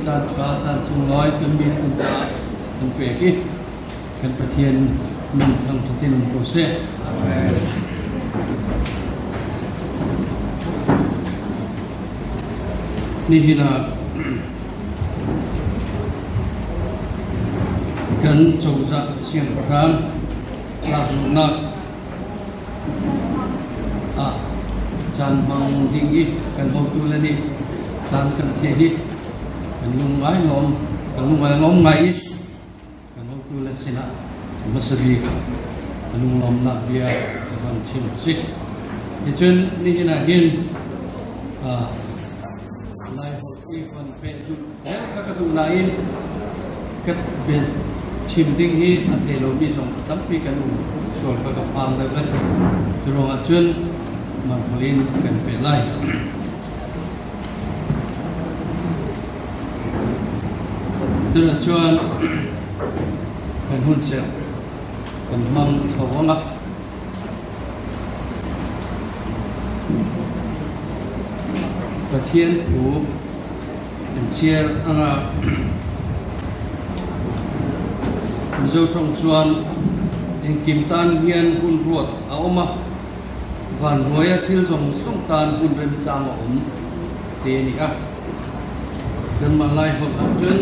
caan ṭha caan sunglawi kan miphun caah kan pek i kan Pathian min thangṭhat in um ko seh. Amen. Nihin ah kan cozah siangpahrang tlakluhnak ah caan hmang ding i kan hotu le nih caan kan thiah hi kan lung ngai lawm kan lung ngai lawm ngai i kan hotu le sinah hmasa bik a lunglawmnak bia ka van chim a si. Ticun nihin ah hin Laiholh i van peh duh zel kha ka duh nain ka chim ding hi a thei lomi zong tampi kan um sual kha ka phang deuh le cu ruangah cun marhol in kan peh lai. Tunah chuan kan hun ser kan hmang chho ang a. Pathian thu kan chhiar anga Mizo tawng chuan engkim tan hian hun ruat a awm a. Van hnuaia thil zawng zawng tan hun remchang a awm te a ni a. Kanmah Laiholh ah cun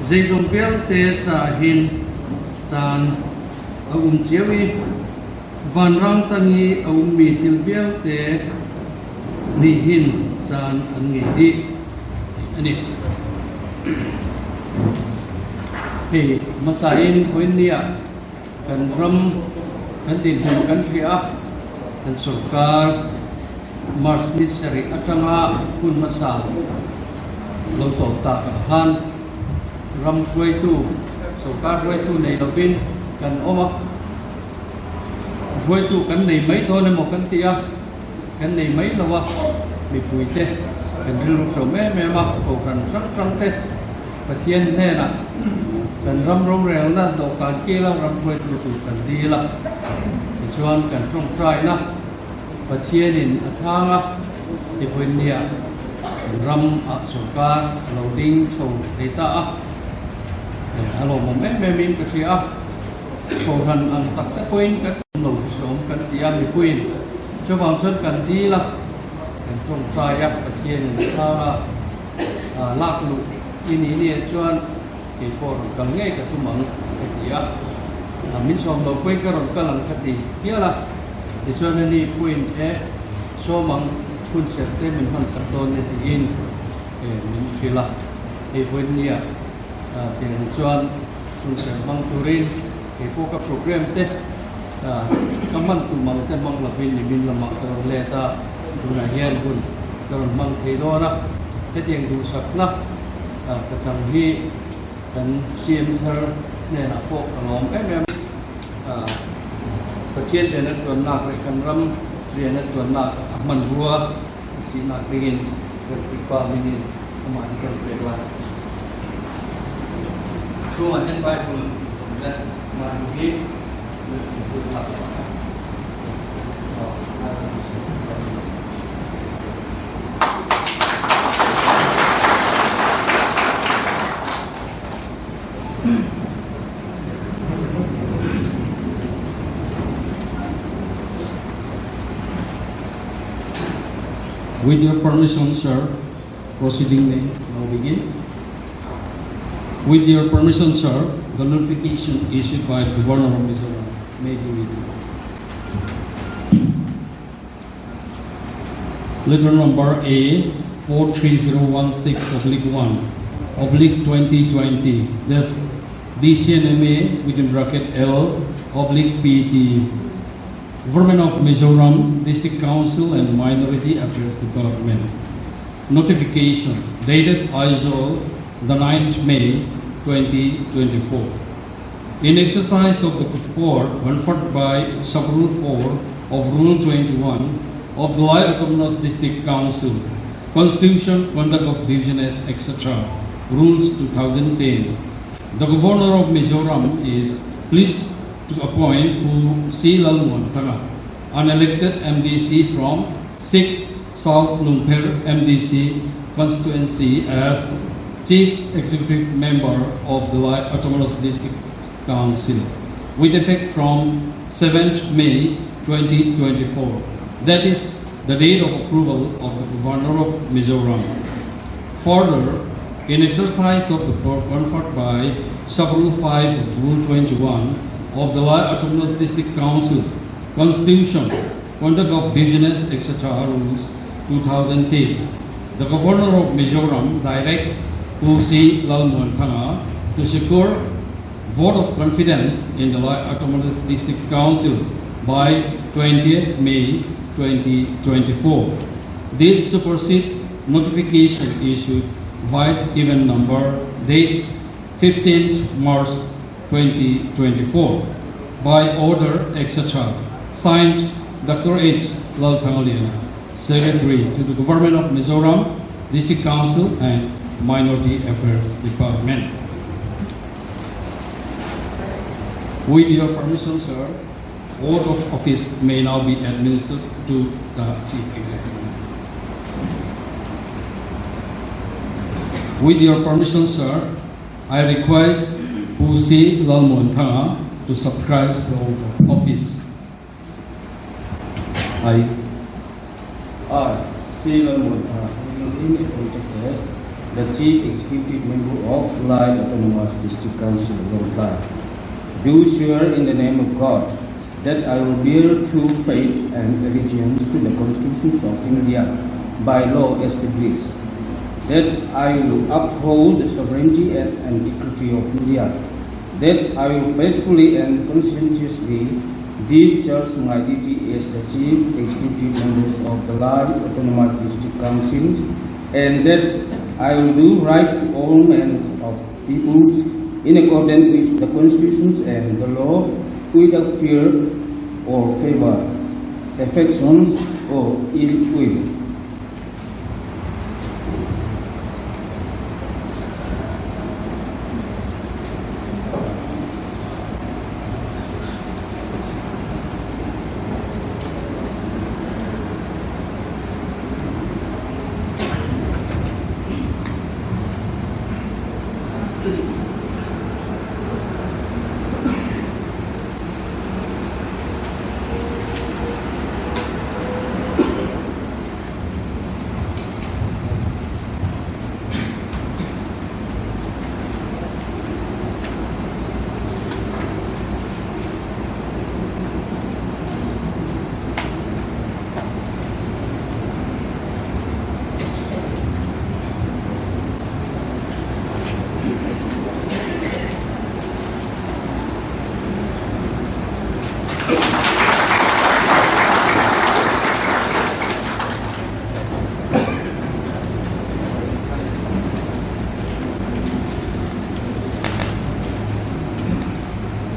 zeizong vialte ca hin caan a um cio i vanrang tang i a ummi thil vialte nih hin caan an ngei dih ti a ni. Hei hmasa in khoin ni ah Kan ram kan dinhmun kan hria a, kan sorkar March ni sarih atanga hun hmasa lo tawp tak ah khan ram hruaitu, sorkar hruaitu nei lovin kan awm a, hruaitu kan nei mai dawn emaw kan ti a, kan nei mai lo a, mipuite kan rilru hreawm em em a, kohhran hrang hrang te Pathian hnenah kan ram rorelna dawhkan kila ram hruaitu tur kan dil a, tichuan kan tawngtaina Pathianin a chhang a, tivawinia kan ram ah sorkar a lo ding chho thei ta a, a lawmawm em em in ka hria a, kohhran ang tak te pawhin kan awm lo hi sawm kan ti a, mipuiin chuvang chuan kan dil a, kan tawngtai a, Pathianin a chhang a. Lak luh i nih nia chuan kei pawh rawn kal ngei ka tum ang ka ti a, min sawm lo pawhin ka rawn kal ang ka ti hial a, tichuan a ni puiin e sawm ang hun serh te min hman sak dawn nia tiin min hrilh a, hei vawiin nia tiang chuan hun serh hmang turin kei pawh ka program te ka hman tum ang te hmang lovin nimin lamah ka rawn let a, tunah hian hun ka rawn hmang thei dawn a, hetiang duhsakna ka chang hi kan CM thar hnenah pawh ka lawm em em a, Pathian rian a tuannak leh kan ram rian a tuannak a hmanrua a sihnak dingin kan Khrihfa min in amah hi kan pek lai. Chungah hin Bible um le mah hi With your permission, sir, proceeding may now begin. With your permission, sir, the notification issued by the Governor of Mizoram may be read. Letter number A 43016 oblique 1 oblique 2020. That's DCNMA within bracket L oblique PT. Government of Mizoram District Council and Minority Affairs Department. Notification dated Aizawl the 9th May 2024. In exercise of the power conferred by Sub-Rule 4 of Rule 21 of the Lai Autonomous District Council, Constitution, Conduct of Business, etc., Rules 2010, the Governor of Mizoram is pleased to appoint Pu C. Lalmuanthanga, an elected MDC from 6 South Lungpher MDC constituency as Chief Executive Member of the Lai Autonomous District Council, with effect from 7th May 2024. That is the date of approval of the Governor of Mizoram. Further, in exercise of the power conferred by Sub-Rule 5 of Rule 21 of the Lai Autonomous District Council Constitution, Conduct of Business, etc. Rules 2010, the Governor of Mizoram directs Pu C. Lalmuanthanga to secure vote of confidence in the Lai Autonomous District Council by 20th May 2024. This supersedes notification issued via even number date 15th March 2024 by order etc. Signed Dr. H. Lalthangliana, Secretary to the Government of Mizoram, District Council and Minority Affairs Department. With your permission, sir, oath of office may now be administered to the Chief Executive. With your permission, sir, I request Pu C. Lalmuanthanga to subscribe the oath of office. I, I, C. Lalmuanthanga, having been appointed as the Chief Executive Member of Lai Autonomous District Council, Lawngtlai, do swear in the name of God that I will bear true faith and allegiance to the Constitutions of India by law established, that I will uphold the sovereignty and integrity of India, that I will faithfully and conscientiously discharge my duty as the Chief Executive Members of the Lai Autonomous District Councils, and that I will do right to all men of peoples in accordance with the constitutions and the law without fear or favor, affections or ill will.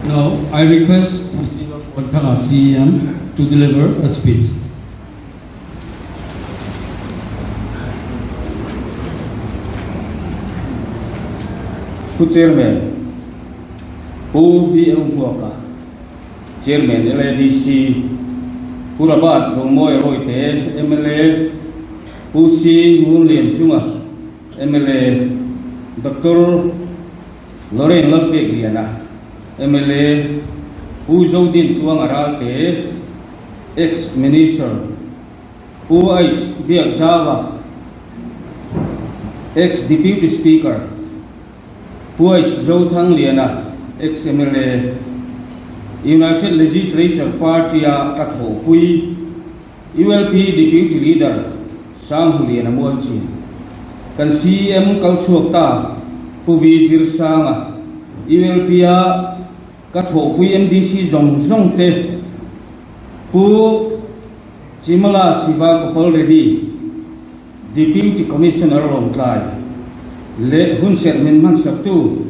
Now, I request Pu CEM to deliver a speech. Pu Chairman, Pu VL Hmuaka, Chairman LADC, Pu Rabat Romawi Royte, mla, Pu C Ngunlianchunga, mla, Doctor Lorraine Lalpekliana, mla, Pu Zodin Tluanga Ralte, Ex-Minister, Pu H Biakzava, Ex-Deputy Speaker, Pu H Zothangliana, Ex-MLA, United Legislature Party-a ka thawhpui, ULP Deputy Leader Sanghuliana Mualchin, kan CM kal chhuak ta Pu V Zirsanga, ULP-a ka thawhpui MDC zawng zawng te, Pu Chimala Siva Gopal Reddy, Deputy Commissioner Lawngtlai leh hunserh min hmansaktu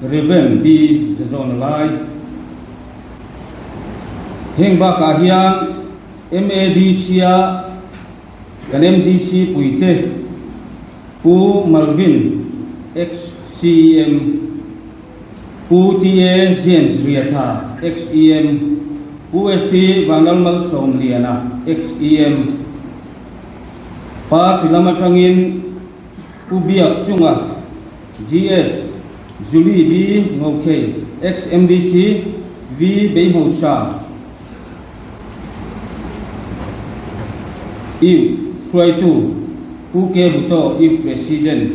Rev. B. Zazawna Lai. Heng bakah hian MADC-a kan MDC puite Pu Malvin, Ex-CEM, Pu TA James Riatha, Ex-EM, Pu ST Vanlalmalsawmliana, Ex-EM, Party lam atangin Pu Biak Chunga, GS, Julie B. Ngokhei, Ex-MDC, V. Beihmosa, U, Hruaitu, Pu K. Buto, U President,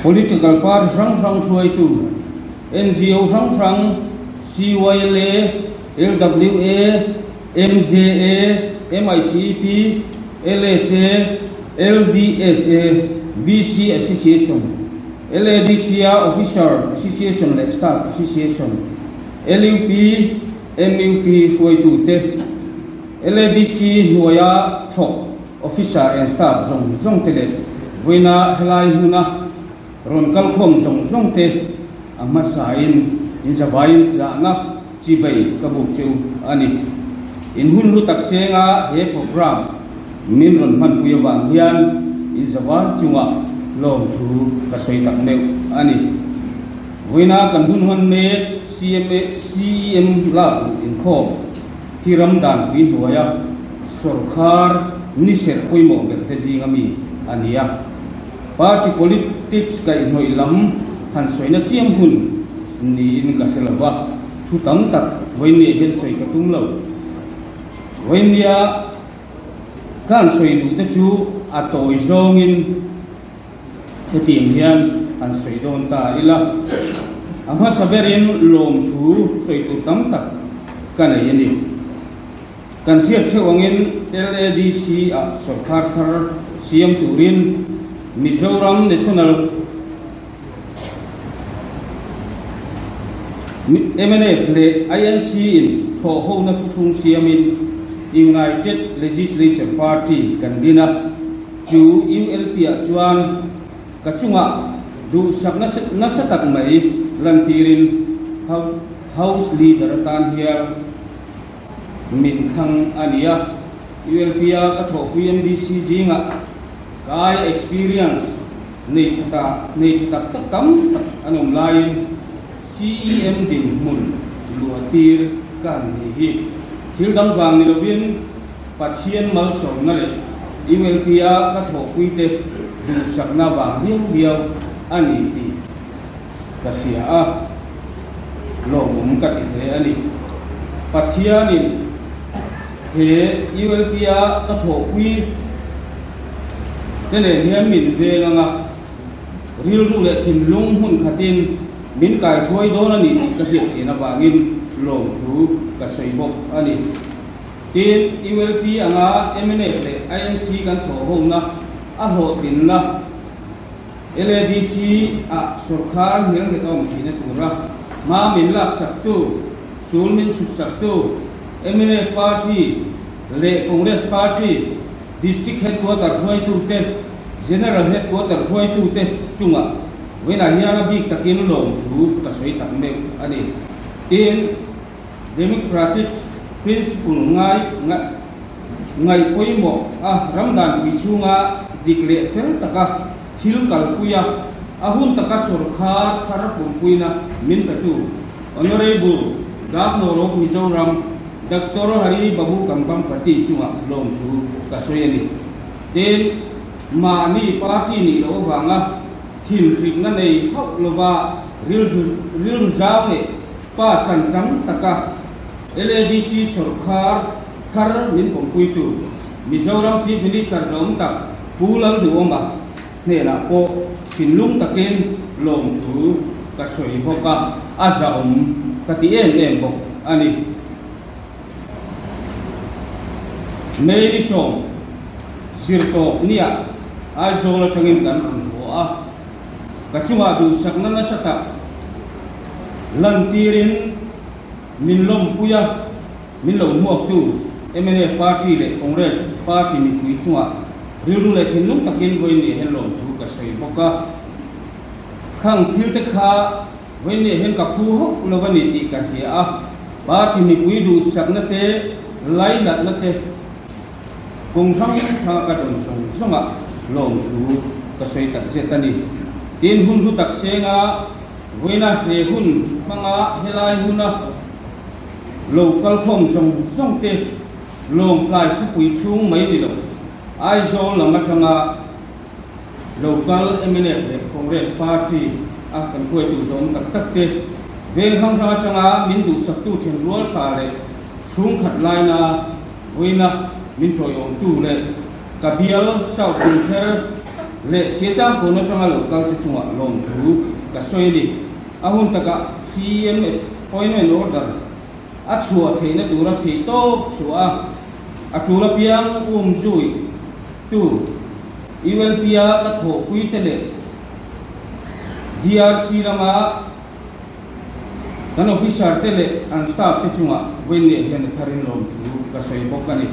Political Party hrang hrang hruaitu, NGO hrang hrang, CYLA, LWA, MJA, MICP, LSA, LDSA, VC Association, LADC-a Officer Association leh Staff Association, LUP, MUP hruaitute, LADC hnuaia thawk Officer and Staff zawng zawngte leh vawiina helai hmuna rawn kalkhawm zawng zawngte a hmasain inzavaiin zahna chibei ka buk cheu a ni. In hun hlu tak senga he programme min rawn hmanpui avang hian inzavai chunga lawmthu ka sawi tak meuh a ni. Vawiina kan hun hman mek CMA CEM lak duh inkhawm hi ram danpui hnuaia sorkar ni serh pawimawh ber te zinga mi a ni a. Party politics kaihhnawih lam han sawina chiang hun niin ka hre lo va, thu tam tak vawinia hian sawi ka tum lo. Vawinia ka han sawi duh te chu a tawi zawngin hetiang hian han sawi dawn ta ila. A hmasa berin lawmthu sawi tur tam tak ka nei a ni. Kan hriat theuh angin LADC ah sorkar thar siam turin Mizoram National mnf leh INC in thawhhona thuthlung siamin United Legislature Party kan din a, chu ULP ah chuan ka chungah duhsak nasa tak mai lantirin House Leader atan hian Min thlang a ni a, ULP-a ka thawhpui MDC zingah ka ai experience nei tha ta nei tha tak tak tam tak an awm laiin CEM dinhmun luah tir ka han ni hi thil dang vang ni lovin Pathian malsawmna leh ULP-a ka thawhpuite duhsakna vang viau viau a ni tih ka hria a, lawmawm ka ti hle a ni. Pathianin he ULP-a ka thawhpui te nen hian min veng ang a, rilru leh thinlung hmun khatin min kaithuai dawn a ni tih ka hriat chian avangin lawmthu ka sawi bawk a ni. Tin, ULP anga mnf leh INC kan thawhhona a hlawhtlinna, LADC ah sawrkar hmel nghet a awm theihna tura hma min laksaktu, sul min sutsaktu, mnf party leh Congress party District Headquarter hruaitute, General Headquarter hruaitute chungah vawiinah hian a bik takin lawmthu ka sawi tak meuh a ni. Tin, Democratic Principle ngai ngaih pawimawh a ram danpui chhunga dik leh fel taka thil kalpui a, a hun taka sawrkhar thar pumpuina min petu Honourable Governor of Mizoram Doctor Hari Babu Kambhampati chungah lawmthu ka sawi a ni. Tin, mahni party nih loh avanga thinhrikna nei hauh lova rilru zau leh Pa chanchang taka LADC sawrkhar thar min pawmpuitu Mizoram Chief Minister zawm tak Pu Lalduhawma hnenah pawh thinlung takin lawmthu ka sawi bawk a, a zahawm ka ti em em bawk a ni. May ni sawm zirtawp niah Aizawl atangin kan rawn haw a. Ka chungah duhsakna nasa tak lantirin min lawmpui a, min lo hmuaktu mnf party leh Congress party mipui chungah rilru leh thinlung takin vawiin hian lawmthu ka sawi bawk a. Khang thil te kha vawiin hian ka phu hauh lo a ni tih ka hria a, party mipui duhsakna te, lainatna te, Kawng hrang hranga ka dawn zawng zawngah lawmthu ka sawi tak zet a ni. Tin, hun hlu tak senga vawiina he hun hmanga helai huna lo kalkhawm zawng zawng te lawmtlai khawpui chhung mai ni lo, Aizawl lam atanga. Local mnf leh Congress Party a kan hruaitu zawm tak tak te, veng hrang hrang atanga min duhsaktu thenrual tha leh chhungkhat laina vawiina min tawiawmtu leh ka bial South Lungkher leh Siachangkawn atanga local te chungah lawmthu ka sawi a ni. A hun takah CM appointment order a chhuah theihna tura theih tawp chhuah a, a tul apiang um zui tu ULP-a ka thawhpui te leh DRC lama kan officer te leh an staff te chungah vawiin hian a tharin lawmthu ka sawi bawk a ni.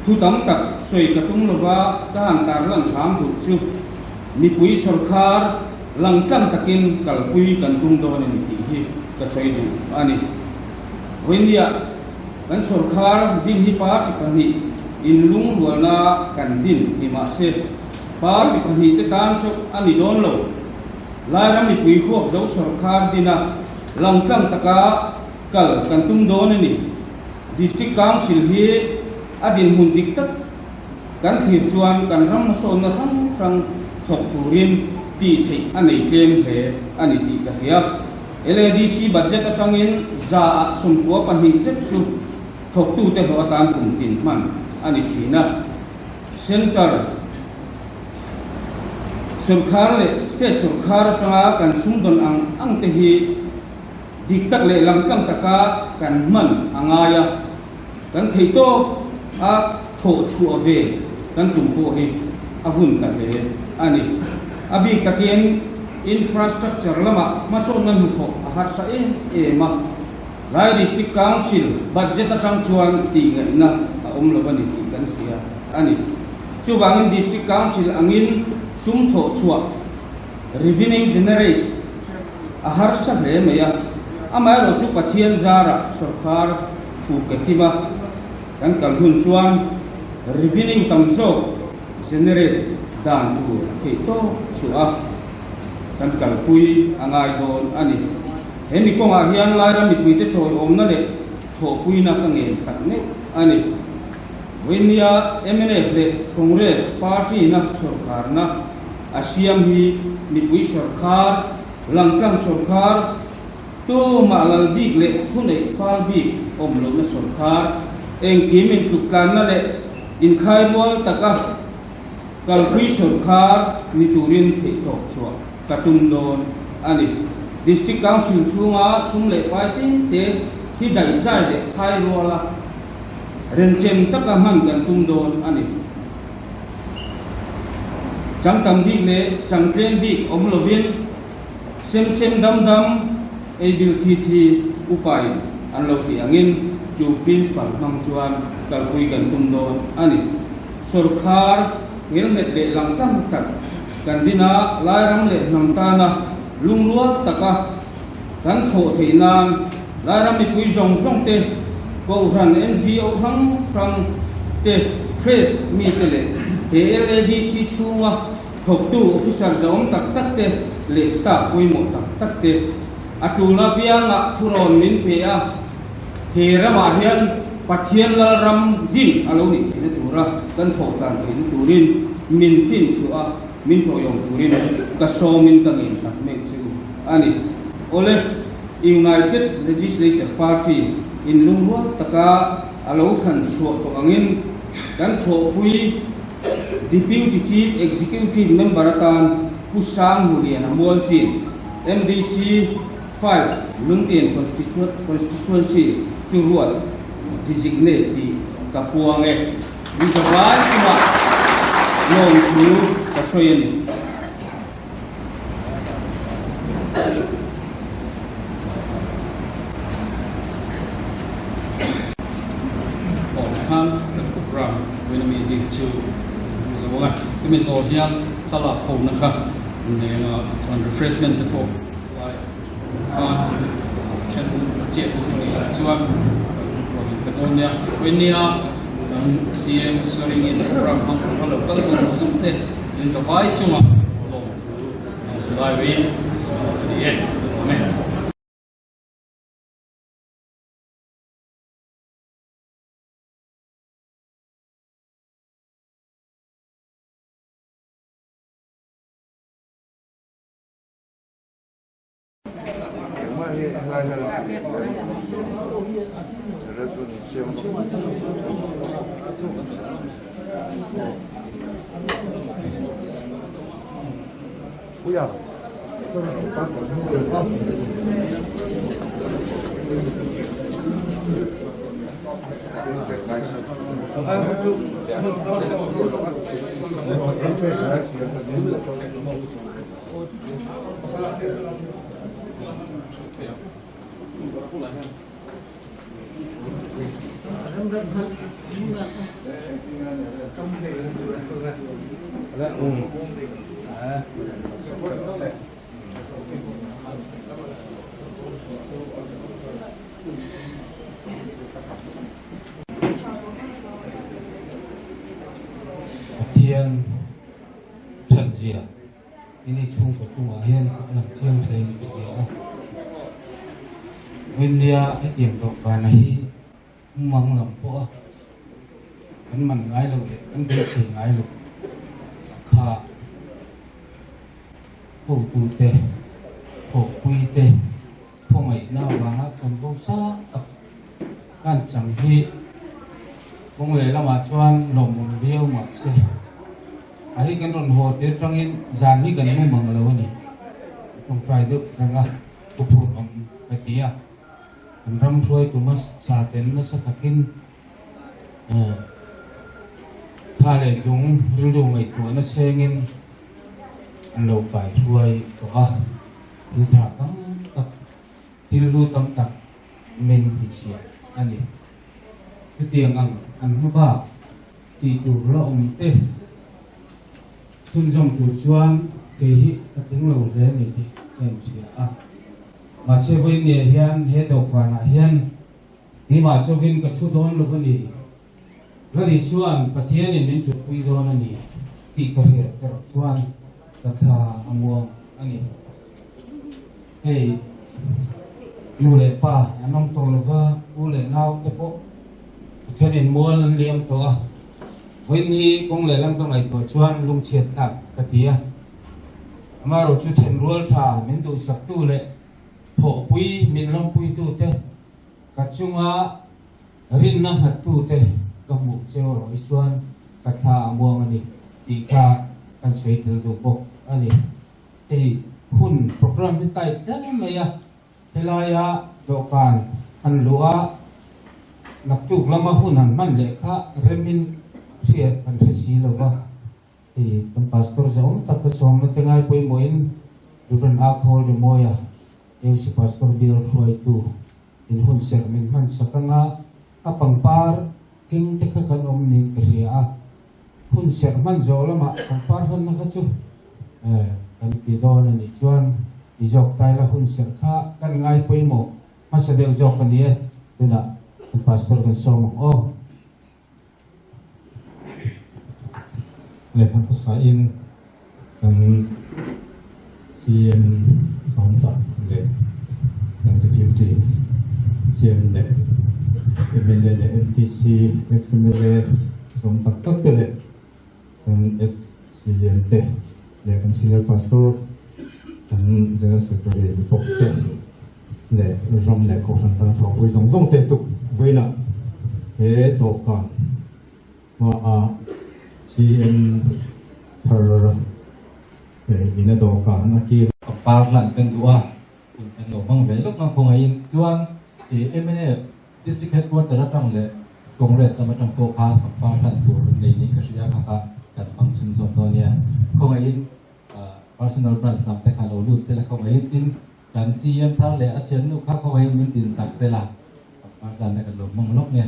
Thu tam tak sawi ka tum lova ka han tarlan hram duh chu mipui sawrkhar langtlang takin kalpui kan tum dawn a ni tih hi ka sawi duh a ni. Vawinia kan sawrkhar din hi party pahnih inlungrualna kan din ni mahse party pahnih te tan chu a ni dawn lo. Lairam mipui huap zo sawrkhar dina langtlang taka kal kan tum dawn a ni. District Council hi a dinhmun dik tak kan thlir chuan kan ram hmasawnna hrang hrang thawk turin tih theih a nei tlem hle a ni tih ka hria. LADC budget atangin za ah 92 zet chu thawktute hlawh atan kum tin hman a ni thin a. Centre sawrkhar leh state sawrkhar atanga kan sumdawn ang ang te hi dik tak leh langtlang taka kan hman a ngai a, kan theih tawk a thawh chhuah ve kan tum pawh hi a hun ta hle a ni. A bik takin infrastructure lamah hmasawnna hnuthawh a harsa em em a, Lai District Council budget atang chuan tih ngaihna a awm lo a ni tih kan hria a ni. Chuvangin District Council angin sum thawh chhuah, revenue generate, a harsa hle mai a, amaherawh chu Pathian zarah sawrkar thu ke kim a kan kal hun chuan revenue tam zawk generate dan tur theih tawk chhuah a kan kalpui a ngai dawn a ni. He mi kawngah hian Lairam mipuite tawiawmna leh thawhpuina ka ngen tak meuh a ni. Vawinia mnf leh Congress party-na sawrkarna a siam hi mipui sawrkhar, langtlang sawrkhar, tumah lal bik leh thuneih fal bik awm lohna sawrkhar, engkim intuktlanna leh inkhairual taka kalpui sawrkhar ni turin theihtawp chhuah ka tum dawn a ni. District Council chhunga sum leh pai tin te hi daihzai leh phai ruala renchem taka hman kan tum dawn a ni. Chang tam bik leh chang tlem bik awm lovin sem sem dam dam ei bil thi thi upain an lo tih angin chu principal hmang chuan kalpui kan tum dawn a ni. Sawrkhar ngelnghet leh langtlang tak kan din a, Lairam leh hnam tana lungrual taka kan thawh theih nan Lairam mipui zawng zawng te, Kohhran NGO hrang hrang te, Press mite leh he LADC chhunga thawktu officer zahawm tak tak te leh staff pawimawh tak tak te a tul apiangah thurawn min pe a. He ramah hian Pathian Lalram din a lo nih theihna tura kan thawh dan theihna turin min fin chhuah a, min tawiawm turin ka sawmin ka ngen tak mek chu a ni. Awle, United Legislature Party in lungrual taka a lo thlan chhuah tawh angin kan thawhpui Deputy Chief Executive Member atan Pu Sangmuliana Mualchin, MDC, File, Lungtian Constituency chu ruat designate tih ka puang e. Mi zavai chungah lawmthu ka sawi a ni. Awm khan kan program vawiin ami bik chu zo ang a, hemi zawh hian thlalak hona kha neng a chuan refreshment te pawh lai khan then chiah tur a nih loh chuan kan rawn inpe dawn nia. Vawiin nia kan CM swearing in program hmang tur a lo kal zung zung te in zavai chunga lawmthu ang zilai vawiin sawi a ni e. Amen. Pathian thatzia ini chhungkaw chungah hian a lang chiang theiin ka hria a. Vawiinnia hetiang dawhkana hi mumang lam pawh a kan man ngai lo leh kan beisei ngai lo kha hotute, thawhpuite khawngaihna avanga chanvo sang tak kan chang hi kawng leh lamah chuan lawmawm viau mahse a hi kan rawn haw tir tangin zan hi kan mumang lo a ni. Tawngtai deuh reng a, thu phur awm ka ti a. Kan ram hruaitu hmasa tel nasa takin tha leh zung rilru ngaihtuahna sengin an lo kai hruai tawh a, thil tha tam tak, thil hlu tam tak min hmuchhiah a ni. Chutiang ang an hma bak tih tur la awm te chhunzawm tur chuan kei hi ka tling lo hle a ni tih ka inhria a. Mahse vawiinniah hian he dawhkanah hian keimah chauhin ka thu dawn lo a ni. Lal Isua'n Pathianin min thutpui dawn a ni tih ka hriat erawh chuan ka thla a muang a ni. Hei nu leh pa an awm tawh lo va, u leh nau te pawh Pathianin mual an liam tawh a. Vawiin hi kawng lehlam ka ngaihtuah chuan lungchhiat thlak ka ti a. Amaherawh chu thenrual tha min duhsaktu leh thawhpui min lawmpuitute ka chunga rinna nghattute ka hmuh cheu erawh hi chuan ka thla a muang a ni tih kha kan sawi tel duh bawk a ni. Hei hun program hi tight hle mai a, helaia dawhkan han luh a naktuk lama hun han hman leh kha remin hriat kan hre si lo va. Hei kan pastor zahawm tak ka sawmna te ngai pawimawhin Rev. A Khawl Rimawia, AOC Pastor Bial hruaitu in hun serh min hman sak anga a pangpar keng te kha kan awm niin ka hria a, hun serh hman zawh lamah pangpar hlanna kha chu kan ti dawn a nih chuan i zawk taila hun serh kha kan ngai pawimawh hmasa deuh zawk a ni e, tunah kan pastor kan sawm ang aw. Lehkha hmasain kan CM Thawngchak leh kan Deputy CM leh mla leh MTC ex-mla zawng tak tak te leh kan ex-CM te leh kan Senior Pastor kan General Secretary ni bawk te leh ram leh kohhran tan thawhpui zawng zawng te tuk vawiinah he dawhkan hmaah CM thar ina dawhkan a kil. Par lan kan duh a, hun kan lo hmang ve lawk a khawngaihin chuan mnf District Headquarter atang leh Congress lam atang pawh khan pangpar hlan tur nei niin ka hria kha kha kan hmang chhunzawm dawn nia. Khawngaihin Personal Branch lam te kha lo lut sela khawngaihin tin Kan CM thar leh a thiannu kha khawngaihin min din sak zel a, pangpar tlanna kan lo hmang lawk nge.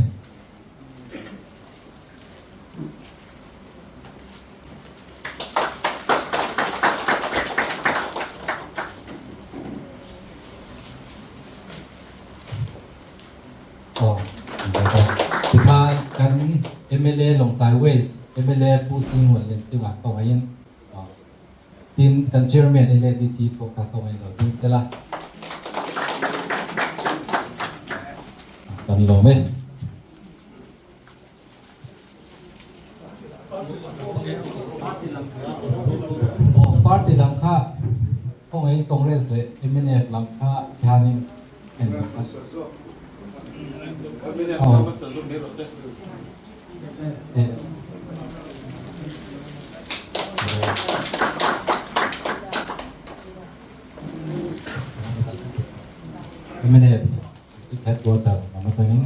Aw, tikhan kan mla Lawngtlai West mla Pu Sing Huanlian chungah khawngaihin Tin, kan Chairman LADC pawh kha ka ngaih lo ding sela. Kan lawm e. Aw, party lam kha kawngaiin Congress leh mnf lam kha hianin. en a. Aw. Mnf District Headquarter lam atangin.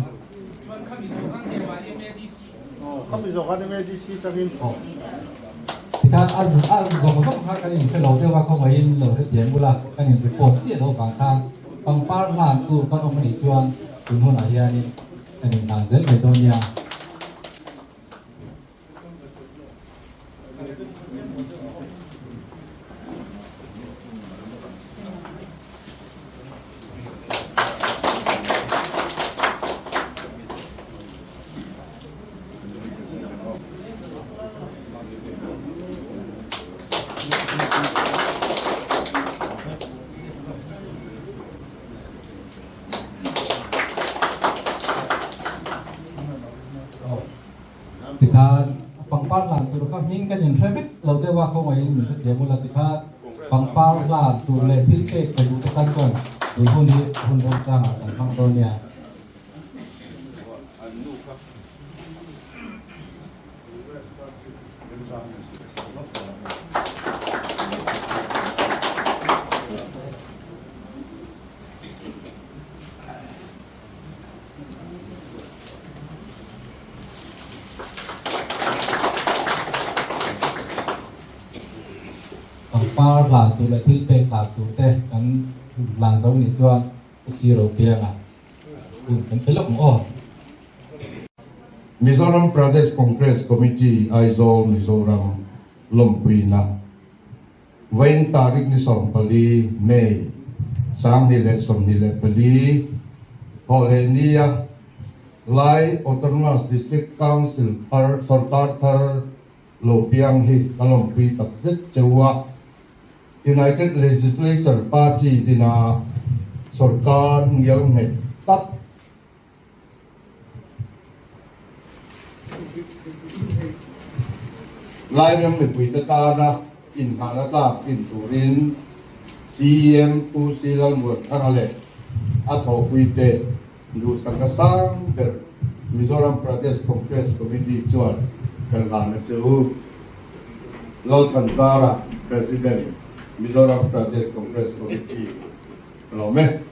Tikhan a zawng zawng kha kan inhre lo deuh a, khawngaihin lo hrethiam bula kan in report chiah loh vang khan pangpar hlan tur kan awm anih chuan tun hunah hianin kan inhlan zel mai dawn nia. Tikhan pangpar hlan tur kha hming kan inhre vek lo deuh a, khawngaihin min hrethiam ula tikhan pangpar hlan tur leh thil pek pe duh te kha chuan tun hun hi hun remchangah kan hmang dawn nia. Pangpar hlan tur leh thil pek hlan tur te kan hlan zo nih chuan Pu Siro Pianga hun kan pe lawk ang aw. Mizoram Pradesh Congress Committee Aizawl Mizoram lawmpuina Vawiin tarik ni 14, May, 2024, Thawhlehnia Lai Autonomous District Council thar sorkar thar lo piang hi ka lawmpui tak zet cheu a. United Legislature Party dina sorkar ngial nghet tak Lairam mipuite tana inhahna tlak din turin CEM Pu Sri Lalmuanthanga leh a thawhpuite duhsakna sang ber Mizoram Pradesh Congress Committee chuan kan hlan a che u. Lalthanzara, President, Mizoram Pradesh Congress Committee, Lawm e.